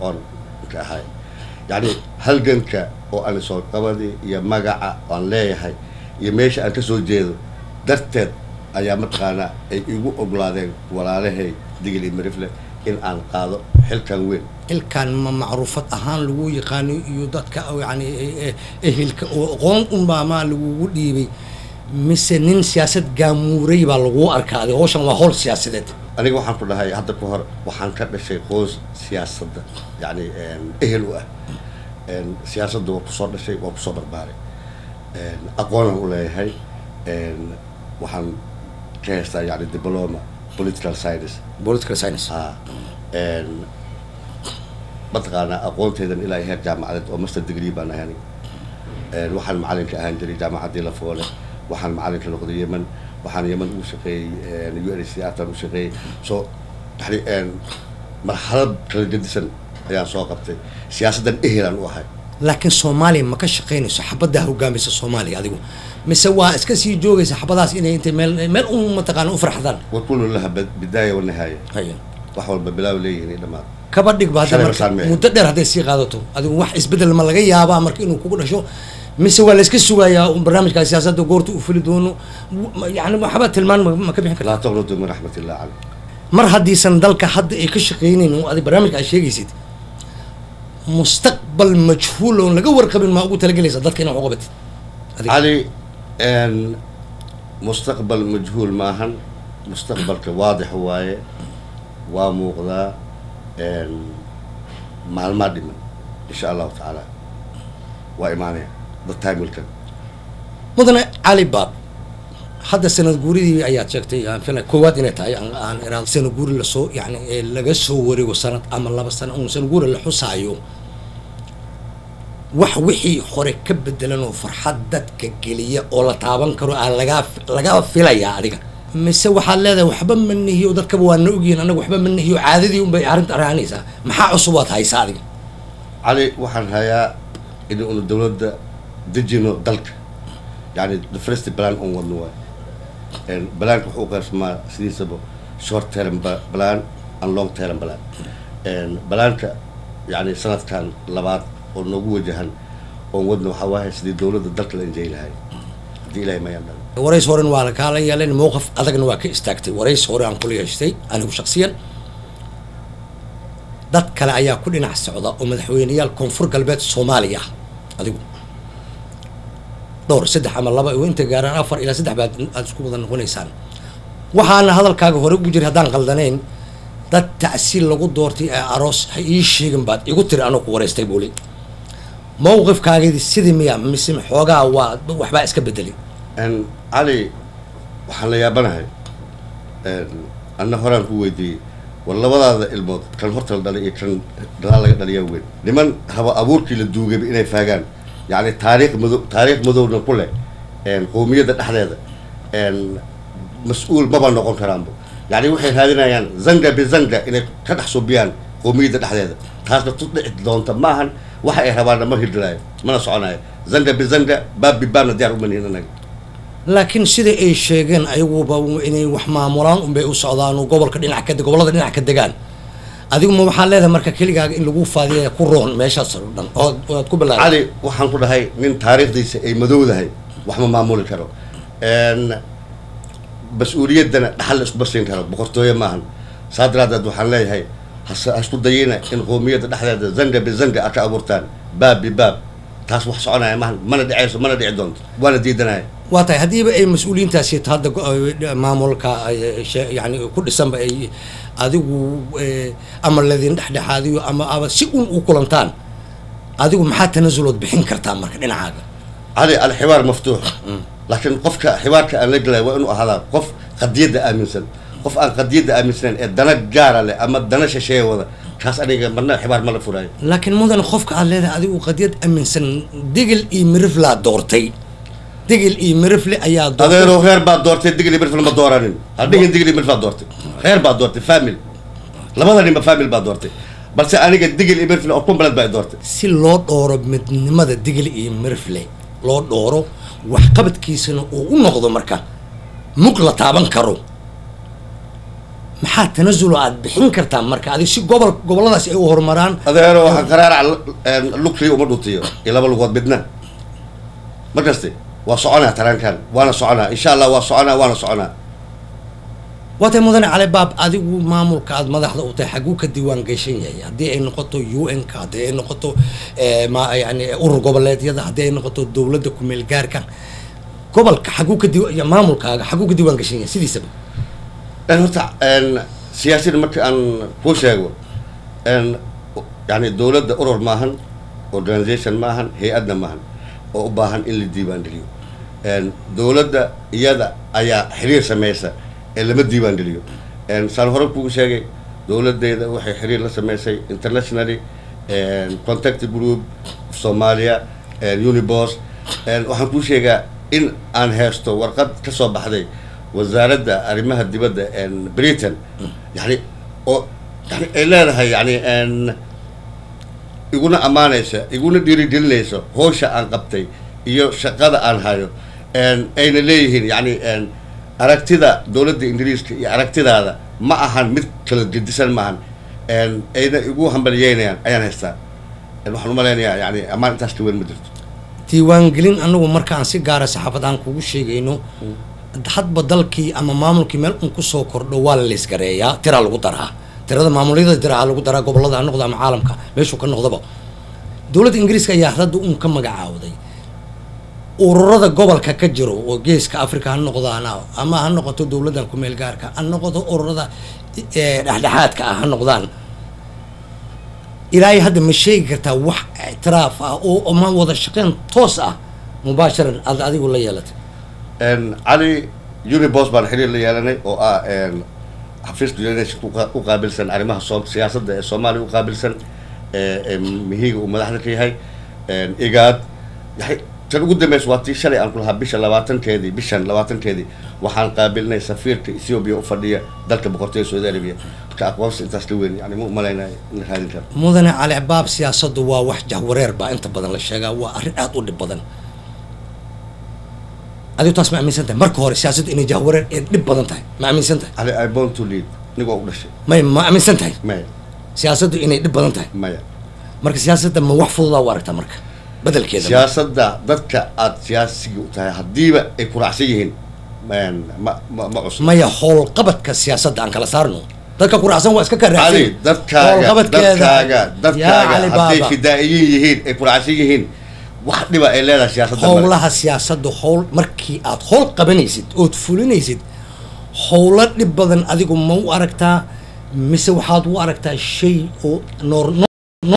firfircoon ka ahay. Yacni halganka oo aan soo qabadi iyo magaca aan leeyahay iyo meesha aan kasoo jeedo darteed ayaa mataqaanaa ay igu ogolaadeen walaalahay Digil iyo Mirifle in aan qaado xilkan weyn. Xilkan ma macruufad ahaan lagu yaqaano iyo dadka yani ehelka oo aqoon unbaa maa lagugu dhiibay, mise nin siyaasad gaamuuray baa laguu arkaaday? Hawshan waa hawl siyaasadeed. Aniga waxaan ku dhahay hadda ka hor, waxaan ka dhashay qoys siyaasadda yacni ehel u ah. Siyaasadda waa kusoo dhashay, waa kusoo barbaaray, aqoonaan u leeyahay. Waxaan ka haystaa yani diploma political science. Political science. Mataqaanaa, aqoonteedan ilaa heer jaamacadeed oo master degree baan ahay aniga. Waxaan macalinka ahaan jiray jaamacaddii Lafoole, waxaan macalinka noqday Yemen, waxaan Yemen ugu shaqeeyey UNHCR tan u shaqeeyey. So yani marxalad kala gedisan ayaan soo qabtay, siyaasaddan ehelaan u ahay. Laakiin Soomaaliya ma ka shaqaynayso xabaddaa hogaamisa Soomaaliya adigu, mise waa iska sii joogaysa xabadaas inay intay meel meel u mataqaana u farxdaan? Wa kullu laha bidaaya wa nihaaya. Haya. Wax walba bilaaw leeyihiin iyo dhammaad. Kaba dhigba hadda Shalay marka basaan mehe. Muddo dheer hadday sii qaadato, adigu wax isbeddel ma laga yaabaa marka inuu kugu dhasho, mise waa la iska sugayaa un barnaamijka siyaasadda goorta uu fuli doono? Yani waxba tilmaan ma ka bixin karta? Laa taqnutu min raxmat illah caleyh. Mar haddiisan dalka hadda ay ka shaqaynayn oo adig barnaamijka aad sheegaysid, mustaqbal majhuul oon laga warqabin maa ugu talagelaysa dadka inaad wax u qabatid adiga? Cali, mustaqbal majhuul maahan, mustaqbalka waadix waaye, waa muuqdaa. Maalmaa dhiman, insha Allahu tacaala waa imaanaya, the time will come. Mudane Cali Baab, hadda sanad guuridii ayaad sheegtay, aan filay koowaad inay tahay aan iraado sanad guuri lasoo yani ee laga soo wareego sanad ama 2 sano uun sanad guuri la xusaayo, wax wixii hore ka bedelan oo farxad dadka geliya oo la taaban karo aa laga filayaa adiga, mise waxaad leedahay waxba ma nihiyo, dadkaba waa na ogyihiin, anaga waxba ma nihiyo, caadadii unbay arrinta raanaysaa? Maxaa cusub waad haysaa adiga? Cali, waxaan hayaa in unu dowladda dejino dalka. Yani the first plan on wadno waay. Planka wuxuu u qaybsamaa sidiisaba short term plan and long term plan. Planka yani sanadkan labaad oo noogu wajahan oon wadno waxaa waaye sidii dowladda dalka la injay lahay, haddii Ilahay mayaan dhalin. Warays horen waa kaala yeeleen, mowqif adagna waa ka istaagtay. Warays hore aan kula yeeshtay anigu shaksiyan, dad kale ayaa ku dhinac socda oo madaxweyneyaal Koonfur Galbeed Soomaaliya ah. Adigu dhowr, saddex ama laba iyo inta gaaraan 4 ilaa 3 baad aad isku wada noqonaysaan. Waxaana hadalkaaga hore ugu jiray, haddaan qaldanayn, dad tacsiil lagu doortay ee aroos ha ii sheegin baad igu tiri anoo ku waraystay buuli. Mowqifkaagii sidii miya, mise xoogaa waa waxbaa iska bedelay? Cali, waxaan la yaabanahay, anna horaan ku weydiiyey, war labadaada ilmood kan horta la dhalay iyo kan gadaal laga dhaliyaa weyn? Niman haba abuurkii la duugayba inay faagaan, yacni taariikh madow, taariikh madowna ku leh qowmiyadda dhexdeeda, mas-uul maba noqon karaanbo. Yacni waxay raadinayaan zanga bizanga inay ka dhex subiyaan qowmiyadda dhexdeeda. Taasna tu dhici doonta maahan. Waxa ay rabaanna ma hirgelaayo, mana soconayo. Zanga bizanga, baab bibaabna diyaar uma nihin anaga. Laakiin sida ay sheegeen ayaguba inay wax maamulaan unbay u socdaan oo gobolka dhinac ka gobollada dhinac ka degaan. Adigu ma waxaa leedahay marka keligaaga in lagu faadiya ku roon meeshaas oo dhan oo aad ku balaaray? Cali, waxaan ku dhahay nin taariikhdiisa ay madowdahay wax ma maamuli karo, mas-uuliyaddana dhaxal la iskuma siin karo, boqortooye maahan. Saa daraadeed waxaan leeyahay ha isku dayina in qowmiyadda dhexdeeda zanga bizanga aad ka abuurtaan, baab bibaab. Taas wax soconaya maahan, mana dhicayso, mana dhici doonto, waana diidanaya. Waa tahay. Haddiiba ay mas-uuliyiintaasi hadda maamulka yani ku dhisanba ay adigu ama ladin dhexdhexaadiyo ama si un u kulantaan, adigu maxaa tanasulood bixin kartaa marka dhinacaaga? Cali, alxiwaar maftuux, laakiin qofka xiwaarka aan la gelay waa inuu ahaadaa qof qadiyadda aaminsan. Qof aan qadiyadda aaminsanayn ee dana gaara leh ama dana shisheeye wada, kaas aniga marna xiwaar ma la furaayo. Laakiin mudan, qofka aad leedahay adigu qadiyad aaminsan, Digil iyo Miriflaa doortay, Digil iyo Mirifle ayaa doortay. Adeero, reer baa doortay, Digil iyo Mirifle ma dooranin. Hadhihin Digil iyo Miriflaa doortay, reer baa doortay, family, labada ninba family baa doortay, balse aniga Digil iyo Mirifle oo kumbaled baa i doortay. Si loo dhooro midnimada Digil iyo Mirifle loo dhooro, waxqabadkiisana uu u noqdo marka mug la taaban karo, Maxaa tanasulo aad bixin kartaa marka adig si gobolladaas ay u horumaraan? Adeero, waxaan qaraarac lugtii uma dhuntiyo iyo laba lugood midna. Markaste waa soconaa taraankan, waana soconaa, insha Allah, waa soconaa, waana soconaa. Waa tahay, mudane Cali Baab, adigu maamulka aad madaxda u tahay xaguu ka diiwaan gashan yahay? Haddii ay noqoto UN-ka, haddii ay noqoto ma yani urur goboleedyada, haddii ay noqoto dowladda kumeel gaarka, gobolka xaguu ka diiwa maamulkaaga xaguu ka diiwaan gashan yahay sidiisaba? Horta siyaasada marka aan kuu sheego, yani dowladda urur maahan, organization maahan, hay-adna maahan oo u baahan in la diiwaan geliyo. Dowladda iyada ayaa xiriir sameysa ee lama diiwaan geliyo. Saan hore kugu sheegay, dowladdeeda waxay xiriir la sameysay internationally, Contact Group of Somalia, UNIBOS. Waxaan kuu sheegaa in aan haysto warqad ka soo baxday wasaaradda arrimaha dibadda Britain, yani oo yani ay leedahay, yani iguna ammaanaysa, iguna dhiirigelinaysa howsha aan qabtay iyo shaqada aan hayo, ayna leeyihiin yani aragtida dowladda Ingiriiska iyo aragtidaada ma ahan mid kala gedisan maahan, ayna igu hambalyeynayaan ayaan haystaa. Waxaan umalaynayaa yani ammaan intaas ka weyn ma jirto. Diiwaangelin anagu marka aan si gaara saxaafad aan kugu sheegayno, hadba dalkii ama maamulkii meel un kusoo kordho waa la liisgareeyaa, tiraa lagu daraa, tirada maamulyada tiraa lagu daraa, gobolada ha noqdo ama caalamka meeshuu ka noqdaba. Dowladda Ingiriiska ayaa hadda un ka magacaawday ururada gobolka ka jiro oo Geeska Africa ha noqdaan ama ha noqoto dowladdan kumeel gaarka ha noqoto, ururada dhexdhexaadka ah ha noqdaan. Ilaahay hadda ma sheegi kartaa wax ictiraaf ah oo ama wada shaqeyn toos ah mubaasharan aad adigu la yeelatay? Cali, UNIBOS baan xiriir la yeelanay oo ah xafiiska United u qaabilsan arrimaha siyaasadda ee Soomaaliya u qaabilsan, mihiga uu madaxda ka yahay, IGAD. Yani tan ugu dambeysa waa tii shalay aan ku lahaa, bisha 20-keedii, bishan 20-keedii waxaan qaabilnay safiirka Ethiopia u fadhiya dalka Boqortooyada Saudi Arabia. Marka aqoonsi intaas ka weyn yani ma umalaynaya in la raadin karo. Mudane Cali Baab, siyaasaddu waa wax jahwareer baa inta badan la sheegaa, waa arrin aada u dhib badan. Adigu taas ma aaminsan tahay? Marka hore siyaasaddu inay jahwareer ee dhib badan tahay ma aaminsan tahay? Cali, I born to lead, anigoo u dhashay. May, ma aaminsan tahay? Maya. Siyaasaddu inay dhib badan tahay? Maya. Marka siyaasadda ma wax fududaa u aragtaa marka bedelkeeda? Siyaasadda dadka aad siyaasiga u tahay haddiiba ay ku raacsan yihiin ma cusub. Maya, howlqabadka siyaasadda aan kala saarno. Dadka ku raacsan waa iska ka Cali, raacsan. dadkaaga Howlqabadkeeda- dadkaaga Yaa dadkaaga Cali hadday Baaba. fidaa'iyiin yihiin, ay ku raacsan yihiin, wax dhiba ay leedahay siyaasadda male. Howlaha siyaasadda, howl markii aad howl qabanaysid ood fulinaysid, howlo dhib badan adigu ma u aragtaa mise waxaad u aragtaa shay oo noor